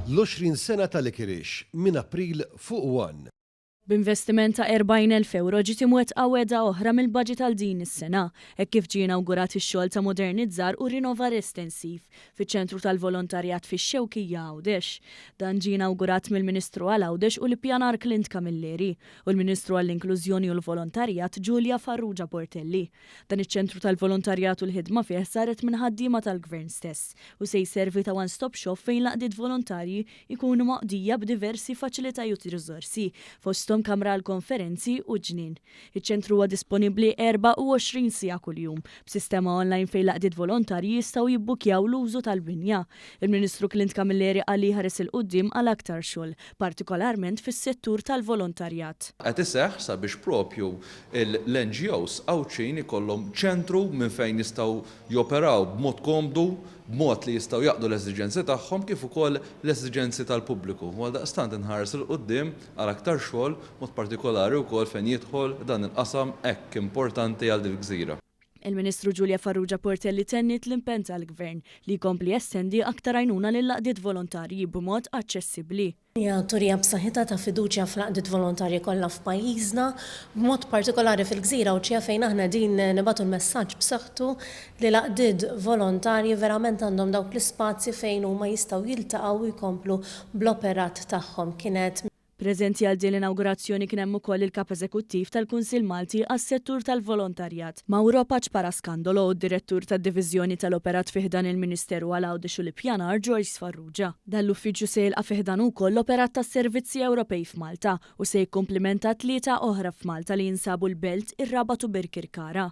L-20 sena ta' Licorice minn April fuq one. B'investiment ta' 40,000 ewro ġiet imwettqa wegħda oħra mill-baġit għal din is-sena, hekk kif ġie inawgurat ix-xogħol ta' modernizzar u rinnovar estensiv fiċ-Ċentru tal-Volontarjat fix-Xewkija Għawdex. Dan ġie inawgurat mill-Ministru għal Għawdex u l-Ippjanar Clint Camilleri u l-Ministru għall-Inklużjoni u l-Volontarjat Julia Farrugia Portelli. Dan iċ-ċentru tal-volontarjat u l-ħidma fih saret minn ħaddiema tal-Gvern stess u se jservi ta' one-stop shop fejn l-għaqdiet volontarji jkunu moqdija b'diversi faċilitajiet u riżorsi, fosthom kamra għall-konferenzi u ġnien. Iċ-ċentru huwa disponibbli 24 siegħa kuljum, b'sistema online fejn l-għaqdiet volontarji jistgħu jibbukkjaw l-użu tal-binja. Il-Ministru Clint Camilleri qal li jħares 'il quddiem għal aktar xogħol, partikolarment fis-settur tal-volontarjat. Qed iseħħ sabiex propju l-NGOs Għawdxin ikollhom ċentru minn fejn jistgħu joperaw b'mod komdu, b'mod li jistgħu jaqdu l-eżiġenzi tagħhom kif ukoll l-eżiġenzi tal-pubbliku. U għaldaqstant inħares 'il quddiem għal aktar xogħol, b'mod partikolari wkoll fejn jidħol dan il-qasam hekk importanti għal dil-gżira. Il-Ministru Julia Farrugia Portelli tenniet l-impenn tal-Gvern li jkompli jestendi aktar għajnuna lill-għaqdiet volontarji b'mod aċċessibbli. Hija turija b'saħħitha ta' fiduċja fl-għaqdiet volontarji kollha f'pajjiżna, b'mod partikolari fil-gżira Għawdxija fejn aħna qegħdin nibagħtu l-messaġġ b'saħħtu li l-għaqdiet volontarji verament għandhom dawk l-ispazji fejn huma jistgħu jiltaqgħu u jkomplu bl-operat tagħhom. Kienet. Preżenti għal din l-inawgurazzjoni kien hemm ukoll il-Kap Eżekuttiv tal-Kunsill Malti għas-Settur tal-Volontarjat, Mauro Pace Parascandolo u d-Direttur tad-Diviżjoni tal-Operat fi ħdan il-Ministeru għal Għawdex u l-Ippjanar Joyce Farrugia. Dan l-uffiċċju se jilqa' fi ħdanu wkoll l-operat tas-servizzi Ewropej f'Malta u se jikkumplimenta tlieta oħra f'Malta li jinsabu l-Belt, ir-Rabat u Birkirkara.